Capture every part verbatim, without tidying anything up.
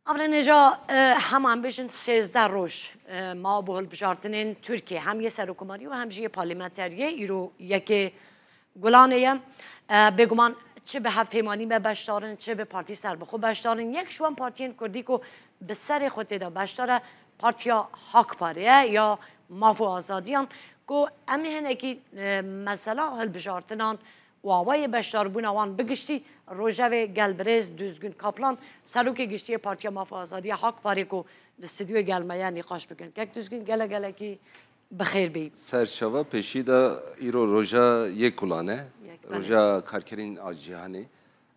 Avrenêja, e, heman bêjin sêzdeh roj, e, ma bo hilbijartinên Tirkiye, hem yê serokkomariyê û hem jî yê parlamenteriyê, îro yekê Gulanê ye. E, bêguman çi bi hevpeymanî me beşdar in, çi bi partî serbixwe beşdar in. Yek ji wan partiyên kurdî ku bi serê xwe tê de beşdar e, Partiya Hak Parê ye ya Maf û Azadiyan, ku em ê hinekî, e, mesela hilbijartinan û awayê beşdarbûna wan bi giştî rojevê gel birêz Duzgin Kaplan, serokê giştî yê Partiya Maf û Azadiya Hak Parê ku li stûdyoyê gel me ye nîqaş bikin. Kek Duzgin, gelek gelekî bi xêr bî. Serçava pêşî de îro roja yek Gulan e. Yek, belê. Roja karkerên a cîhanê.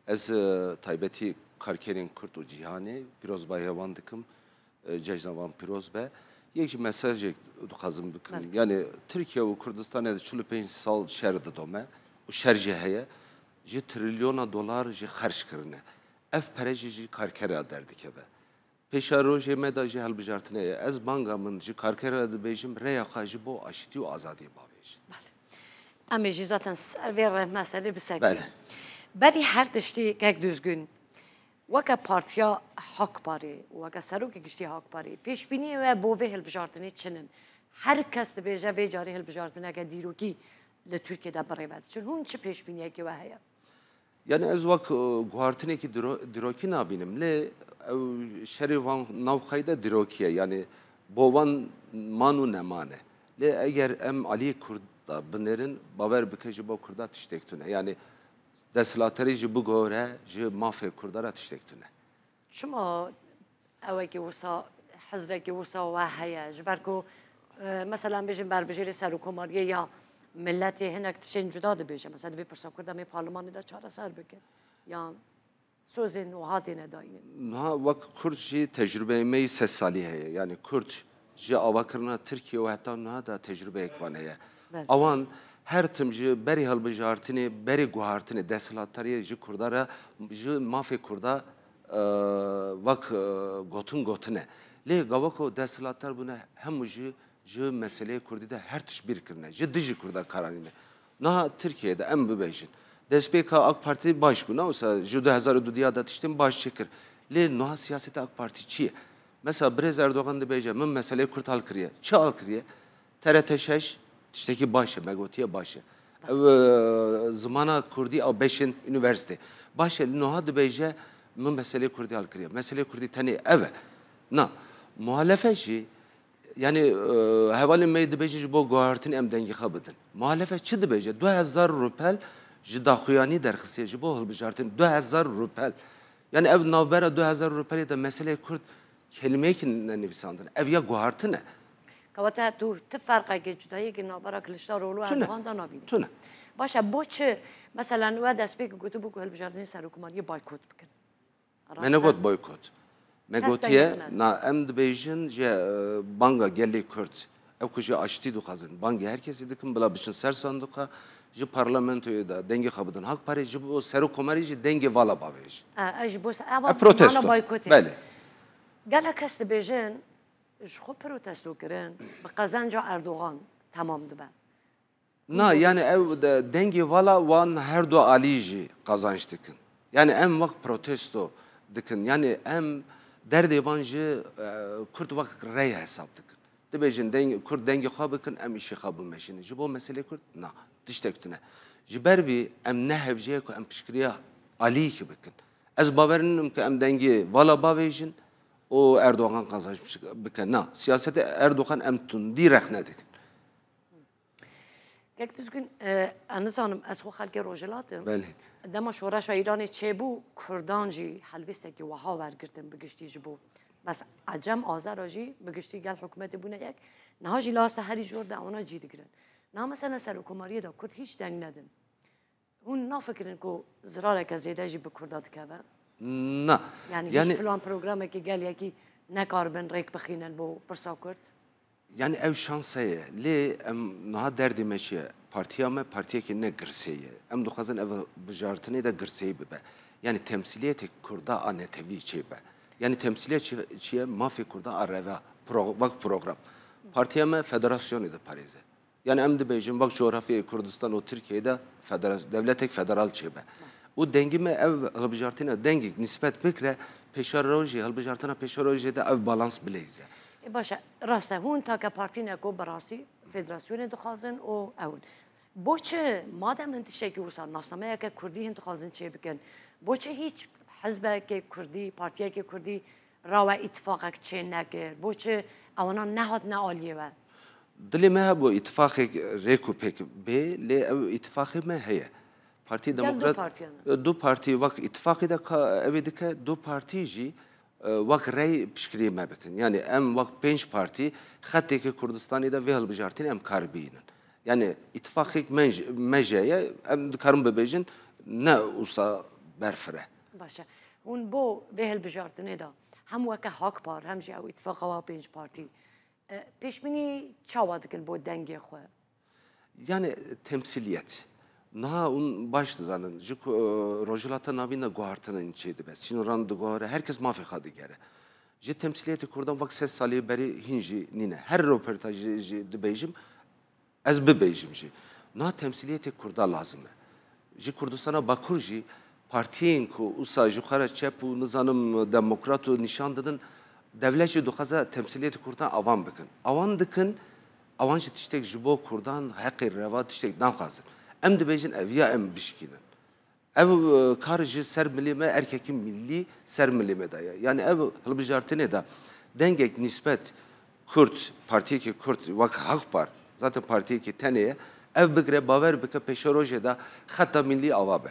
Ez, e, taybetî karkerên Kurd û cîhanê pîrozbahiya wan dikim. E, cejna wan pîroz be. Yek jî mesajek dixwazim bikim. Belê. Yani Tirkiye û Kurdistanê de çil û pênc sal şer didome û şer jî heye. Ji trilyona dolar jî xerc kirine. Ev pere jî ji karkera derdikeve. Pêşa rojê me de jî hilbijartine ye. Ez banga min ji karkera dibêjim, rêya xwe ji bo aşitî û azadiyê bavêjin. Belê. Em ê jî zaten ser vê re meselê bisekinin. Belê. Berî her tiştî kek Duzgin, weke Partiya Hak Parê û weke Serokê Giştî Hak Parê, pêşbîniyê we bo vê hilbijartinê çi nin? Her kes dibêje vê carê hilbijartineke dîrokî li Tirkiye de bi rê ve diçin. Hûn çi pêşbîniyekê we heye? Yani ez wek, e, guhartinekî diro-, dîrokî nabînim, lê ew şerê van nav xwe de dîrokî ye. Yani bo van man û neman e. Lê eger em aliyê Kurd de binêrin, bawer bike ji bo Kurda tiştek tune. Yani desthilatdarî jî bigore, ji mafê Kurda re tiştek tune. Çima ewekî wisa, hizrekî wisa we heye? Ji ber ku, e, mesela em bêjin berbijêrê serokkomariyê ya miletê hinek tiştên cuda dibêje. Mesela dibê pirsa Kurd em ê parlemanê de çareser bikin. Yan sozên wiha têne dayînê. Niha wek Kurd jî tecrûbeyê me yî sed salî heye. Yani Kurd ji avakirina Tirkiye û heta niha de tecrûbeyek wan heye. Belê. Awan her tim ji berî hilbijartinê, berî guhartinê desthilatdariyê ji Kurda re, ji mafê Kurda, e, wek, e, gotin gotine. Lê gava ku desthilatdar bûne, hemû jî ji meseleyê Kurdî de her tişt bîr kirine. Ji dijî Kurda karanîne. Niha Tirkiyeyê de em bibêjin, destpêka AK Partî baş bû, ne wisa ji du hezar û dudiya de tiştên baş çêkir. Lê niha siyaseta AK Partî çi ye? Mesela birêz Erdogan dibêje, min meseleyê Kurd hal kiriye. Çi hal kiriye? T R T şeş tiştekî baş e, me gotiye baş e. Ew, e, zimana Kurdî a beşên unîversîte. Baş e, niha dibêje, min meseleyê Kurdî hal kiriye. Meseleyê Kurdî tenê ev e. Na, muhalefet jî, yani, e, hevalên me dibêjin ji bo guhartinê em dengê xwe bidin. Muhalefet çi dibêje? Du hezar rûpel ji daxuyanî derxistiye ji bo hilbijartin. Du hezar rûpel. Yani ev navbera du hezar rûpelê de meseleyê Kurd kelimeyekî nenivîsandin. Ev ya guhartin e. Kewata tu ti ferqekê, cudayiyekî navbera Kiliçdaroglu û Tune. Erdogan de nabînî. Tune. Baş e, bo çi? Mesela we destpêkê gotibû ku hilbijartinê serokkomariyê baykot bikin. Me negot boykot. Me gotiye, na, em dibêjin ji, e, banga gelê Kurd. Ew ku ji aştî dixwazin, bangê her kesî dikin, bila biçin ser sanduqa, ji parlamentoyê de dengê xwe bidin Hak Parê, ji bo serokkomarî jî dengê vala bavêjin. E, e, ji bo se-, ewa E, protesto. Mana boykotê. Belê. Gelek kes dibêjin, ji xwe protesto kirin, bi qezenca Erdogan temam dibe. Na, yani ew de, dengê vala wan her du alî jî qazanç dikin. Yani em wek protesto dikin. Yani em derdê van ji, e, Kurd wek rey hesab dikin. Dibêjin deng, Kurd dengê xwe bikin, em îşê xwe bimeşînin. Ji bo meselê Kurd? Na, tiştek tune. Ji ber vî em ne hevjeyek ku em piştgiriya aliyekî bikin. Ez bawer nikim ku em dengê vala bavêjin û Erdogan qazanç bike. Na, siyaseta Erdogan em tundî rexne dikin. Kek Duzgin, e, ez nizanim, ez xwe xelkê Rojhilat im. Belê. Dema şoreşa Îranê çêbû, Kurdan jî helwêstekî wiha wergirtin bi giştî ji bo. Bes Ecem, Azera jî bi giştî gel hikûmetê bûne yek. Niha jî li asta herî jor de wana cî digirin. Niha mesela serokkomariyê de Kurd hîç deng nedin. Hûn nafikirin ku zirareke zêde jî bi Kurda dikeve? Na. Yani, yani hîç plan programekî gel yekî nekaribin rêk bixînin bo pirsa Kurd? Yani ew şans heye. Lê em niha derdê me çi ye? Partiya me partiyekî ne girsê ye. Em dixwazin ev bijartinê de girseyî bibe. Yani temsîliyetê Kurda a netewî çêbe. Yani temsîliyet çi, çi ye? Mafê Kurda a reva, pro-, wek program. Partiya me federasyonê diparêze. Yani em dibêjin, wek coğrafyayê Kurdistan û Tirkiyeyê de federas-, devletek federal çêbe. Û dengê me ev hilbijartîna dengek nisbet bikire, pêşerojê, hilbijartina pêşerojê de ev balans bileyze. E, baş e, rast e. Hûn take partî ne ku bi rastî federasyonê dixwazin û ew in. Bo çi, madem hin tiştekî wisa, nasnameyeke kurdî hin dixwazin çê bikin, bo çi hîç hizbekê kurdî, partiyekê kurdî rawe îtifaqek çê nekir? Bo çi ewana nehatine aliyê we? Dilê me hebû îtifaqek rêk û pêk bê, lê ew îtifaqê me heye. Partî Gel du Demokrat, partiyan e. Du partî wek îtifaqê de ka-, ew ê dike, du partî jî, e, wek rey piştgiriyê me bikin. Yani em wek pênc partî xetêkê Kurdistanê de vê hilbijartinê em kar bînin. Yani îtifaqek me, me jî heye, em dikarin bibêjin ne wisa berfireh. Baş e. Hûn bo vê hilbijartinê de hem weke Hakpar hem jî ew îtifaqa wa pênc partî, e, pêşbînî çawa dikin bo dengê xwe? Yani temsiliyet. Niha hûn baş dizanin, ji ku, e, Rojhilata Navîn de guhartina çê dibe. Sînoran diguhere, her kes mafê xwe digere. Ji temsiliyetê Kurdan wek sed salê berî hîn jî nîne. Her roportajê jî dibêjim, ez bibêjim jî. Niha temsiliyetê Kurda lazim e. Ji Kurdistana Bakur jî partiyên ku usa ji xwe re çep û nizanim demokrat û nîşan didin, dewlet jî dixwaze temsiliyetê Kurdan avan bikin. Awan dikin, awan jî tiştek ji bo Kurdan heqê reva tiştek naxwazin. Em dibêjin ev ya em bişkînin. Ev, e, kar ji ser milê me, erkekî millî ser milê me de ye. Yani ev hilbijartinê de dengek nîsbet Kurd, partiyekî Kurd wek Hakpar, zaten partiyekî tenê ye, ev bigire, bawer bike pêşerojê de xeta millî ava be.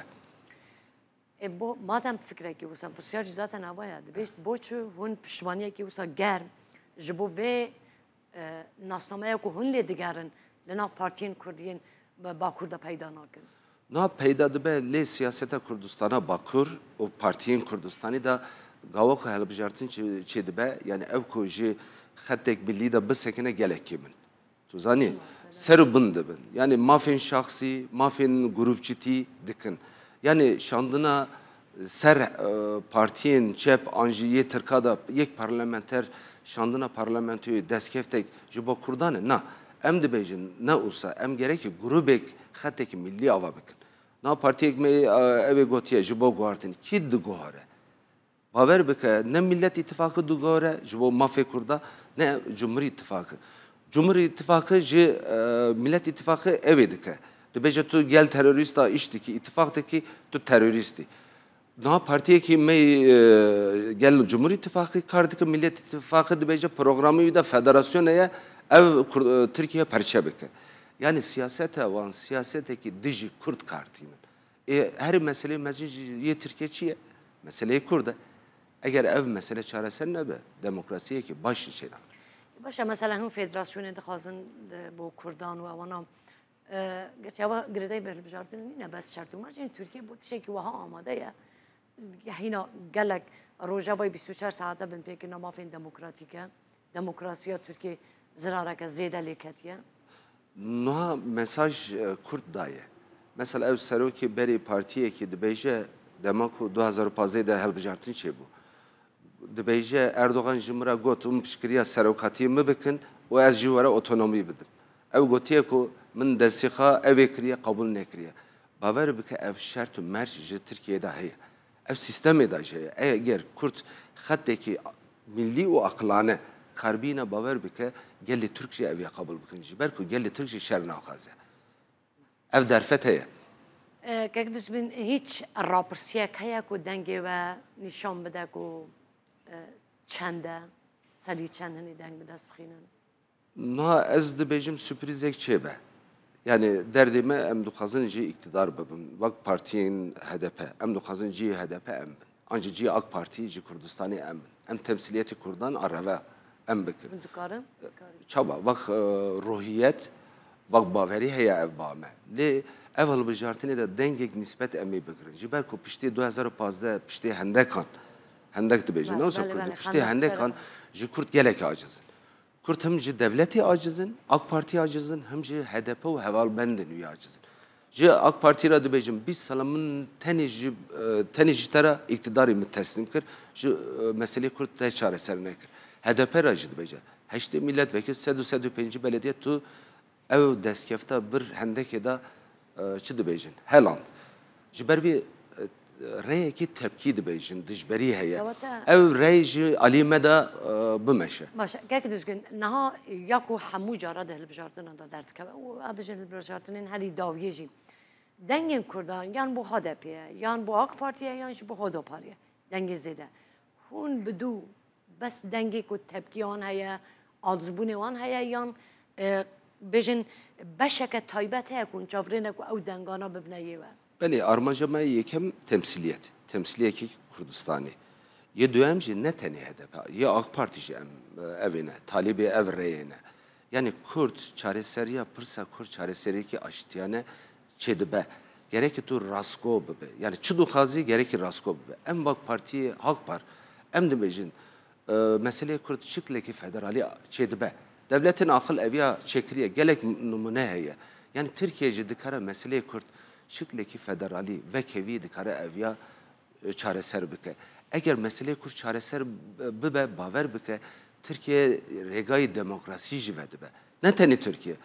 E, bo, madem fikrekî wisa, pirsiyar jî zaten ava ye, dibêjt, bo çi hûn piştvaniyekî wisa germ ji bo vê, e, nasnameya ku hûn lê digerin li nav partiyên kurdiyên Bakur de peyda nakin? Na peyda dibe, lê siyaseta Kurdistana Bakur û partiyên Kurdistanê de gawa ku hilbijartin çê, çê dibe, yani ev ku ji xetek millî de bisekine gelek kêm in. Tu zanî, ser û bin dibin. Yani mafên şaxsî, mafên grûpçîtî dikin. Yani şandina ser, e, partiyên çep an jî yê Tirka de yek parlamenter şandina parlamentoyê destkeftek ji bo Kurdan e? Na. Em dibêjin, ne wisa. Em gerekî grûbek xetekî millî ava bikin. Na partiyek me, e, ew ê gotiye ji bo guhartin. Kî diguhare? Bawer bike, ne Millet Îtifaqi diguhare ji bo mafê Kurda, ne Cumhur Îtifaqi. Cumhur Îtifaqi ji, e, Millet Îtifaqi ew ê dike. Dibêje tu gel terorîsta îş dikî, îtifaq dikî, tu terorîst î. Niha partiyekî me, e, gel Cumhur Îtifaqî kar dike, Millet Îtifaqi dibêje programê wî de federasyone ye, ev Kur-, e, Tirkiye perçe bike. Yani siyasete wan siyasetekî dijî Kurd kar tînin. Ê, herî meseleyê mezin jî yê Tirkiye çi ye? Meseleyê Kurd e. Eger ev mesele çareser nebe, demokrasiyekî baş çênabe. Baş e, mesela hûn federasyonê dixwazin de bo Kurdan û ewana, e, gerçi ewa girêdayî berbijartinê nîne, bes şert û mercên Tirkiye bo tiştekî wiha amade ye. Hîna gelek Rojavayê bîst û çar saete binpêkirina mafên demokratîk e. Demokrasiya Tirkiye zirareke zêde lê ketiye. Niha mesaj, e, Kurd daye. Mesela ew serokê berê partiyekê dibêje, dema ku du hezar û pazdeh de hilbijartin çêbû. Dibêje, Erdogan ji min re got, hûn piştgiriya serokatiyê min bikin û ez jî we re otonomî bidim. Ew gotiye ku min destê xwe ev ê kiriye, qebûl nekiriye. Bawer bike ev şert û merc ji Tirkiyeyê de heye. Ev sîstemê de jî heye. Eger Kurd xetekî millî û aqilane kar bîne, bawer bike gelê Tirk jî ev ê qebûl bikin. Ji ber ku gelê Tirk jî şer naxwaze. Ev derfet heye. E, Kek Duzbîn, hîç rapirsiyek heye ku dengê we nîşan bide ku, e, çend e, sedî çend hinî deng bi dest bixînin? Niha ez dibêjim sürprîzek çêbe. Yani derdê me, em dixwazin jî îktidar bibin. Wek partiyên H D P. Em dixwazin cihê H D P em bin. An jî cihê AK Partî ji Kurdistanê em bin. Em temsîliyetê Kurdan a reve em bikin. Hûn dikarin? Çawa? Wek, e, ruhiyet, wek bawerî heye ev ba me. Lê ev hilbijartinê de dengek nîsbet em ê bigirin. Ji ber ku piştê du hezar û pazdeh, piştê hendekan, hendek dibêjin, ne wisa Kurdî, piştê hendekan ji Kurd gelek aciz in. Kurd him ji dewletê aciz in, AK Partî aciz in, him ji H D P û hevalbendên wî aciz in. Ji AK Partî re dibêjim, bîst sala min tenê ji, e, tenê ji te re îktidarê min teslîm kir, ji, e, meselê Kurd te çareser nekir. H D P re jî dibêje, heştê milletvekil, sed û sed û pêncî belediye tu ew destkefta bir hendekê de, e, çi dibêjin, heland. Ji ber vê, e, reyekî tepkî dibêjin, dijberî heye. Ew rey ji alî me de, e, bimeşe. Baş e, kek Duzgin, niha ya ku hemû cara di hilbijartinan de derdikeve û ev jin hilbijartinên herî dawiyê jî dengên Kurdan yan bo H D P ye, yan bo AK Partiye, yan jî bo H D P ye. Dengê zêde. Hûn bi dû bes dengê ku tepkî wan heye, azbûnê wan heye, yan, e, bêjin beşeke taybet heye ku hûn çavirêne ku ew dengana bibine yê we? Belê, armanca me yekem temsîliyet, temsîliyekî Kurdistanê. Yê duyem jî ne tenê H D P, yê AK Partî jî em, e, ev ê ne, talîbê ev reyê ne. Yanî Kurd, çareseriya pirsa Kurd çareseriyekî aştiyane çêdibe. Gerek tu rastgo bibe. Yanî çi dixwazî, gerekî rastgo bibe. Em wek partiyê Halkpar, em dibêjin, e, meseleyê Kurd şiklekî federalî çêdibe. Dewletên aqil eviya çêkiriye. Gelek nimûne heye. Yanî Tirkiye jî dikare meseleyê Kurd şiklekî federalî, vekevî dikare eviya, e, çareser bike. Eger meseleyê Kurd çareser, e, bibe, bawer bike, Tirkiye rêgayî demokrasî jî vedibe. Ne tenê Tirkiye,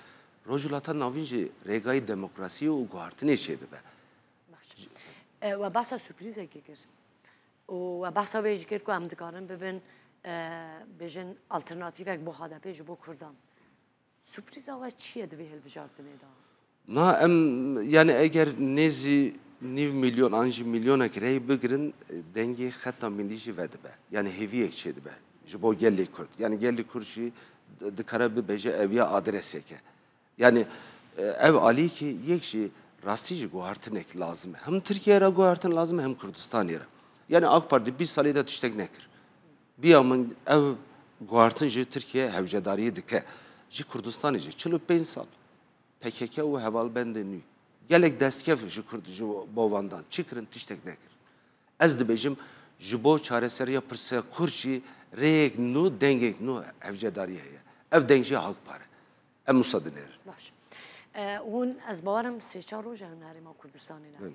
Rojhilata Navîn jî rêgayî demokrasî û guhartinê çêdibe. Baş. E, we behsa surprîzekê kir. Û we behsa wê jî kir ku em dikarin bibin, e, bêjin alternatîvek bo H D P ji bo Kurdan. Surprîza we çi ye di vê hilbijartinê de? Na em, yani eger nêzî nîv milyon an jî milyonek rey bigirin, dengê xeta milî jî vedibe. Yani hêviyek çêdibe ji bo gelê Kurd. Yani gelê Kurd jî di-, dikare bibêje ev ya adreseke. Yani, e, ev alîkî yek jî rastî jî guhartinek lazim e. Hem Tirkiye re guhartin lazim e, hem Kurdistanê re. Yani AK Parti bîst salî de tiştek nekir. Biya min ev guhartin ji Tirkiye hewcedariyê dike. Ji Kurdistanê jî çil û pênc sal P K K û hevalbendên nû. Gelek destkev ji Kurd, ji bo van dan. Çi kirin, tiştek nekir. Ez dibêjim, ji bo çareseriya pirsa Kurd jî rêyek nû, dengek nû hewcedarî heye. Ev deng jî Halkpar e. Em wisa dinêrin. Baş. E, hûn, ez bawerim sê çar roj e hûn herêma Kurdistanê ne. Belê.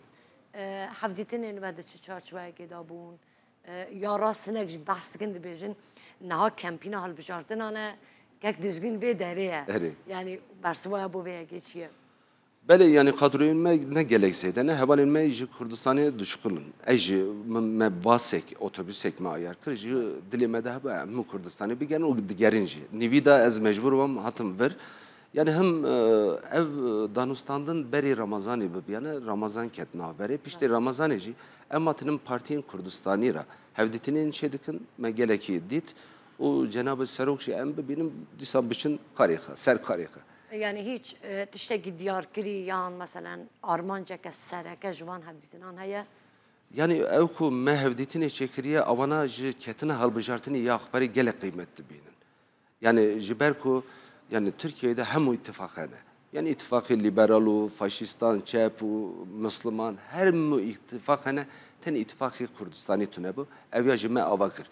E, hevdîtinên we di çi çarçiveyekê de bûn? E, ya rast hinek jî behs dikin, dibêjin, niha kempîna hilbijartinan e, kek Duzgin vê derê ye. Erê. Yani bersiva bo vê yekê çi ye? Belê, yani kadroyên me ne gelek zêde ne, hevalên me ji Kurdistanê dişkil in. Ez jî me, me basek, otobusek me ayar kir, ji dilê me de hebû, em hemû Kurdistanê bigerin û digerin jî. Nîvî de ez mecbûr bûm, hatim vir. Yani him, e, ev danûstandin berî Ramazanê bibiyane, Ramazan ket navberê. Piştê Ramazanê jî em hatin partiyên Kurdistanî re hevdîtinên çêdikin, me gelekî dît û Cenabê Serok jî em bibînin, dîsan biçin karê xwe, ser karê xwe. Yani hîç, e, tiştekî diyarkirî yan, meselen, armanceke sereke ji van hevdîtinan heye? Yani ew ku me hevdîtinê çêkiriye, avana ji ketina hilbijartinê ya Axparê gelek qîmet dibînin. Yani ji ber ku, yani Tirkiyeyê de hemû îtifaq hene. Yani îtifaqê lîberal û faşîstan, çep û misliman, hemû îtifaq hene, tenê îtifaqê Kurdistanê tune bû. Ev ya ji me ava kir.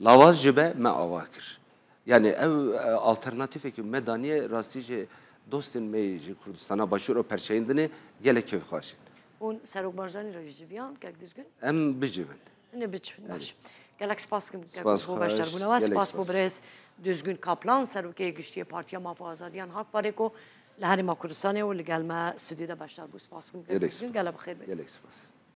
Lawaz ji be me ava kir. Yani ev, e, alternatîfekî me daniye, rastî jî dostên me yê ji Kurdistana Başûr û perçeyîndinê gelek kêfxweş in. Hûn Serok Barzanî re jî civiyan, kek Duzgin? Em bicivin. Hûn ê bicivin, baş. Gelek spas dikim, kek, bo beşdarbûna we. Spas bo birêz Duzgin Kaplan, Serokê Giştî yê Partiya Maf û Azadiyan Halkparê ku li Herêma Kurdistanê û li gel me stûdyoda beşdar bû. Spas dikim, kek Duzgin, gelek bi xêr bê. Gelek spas.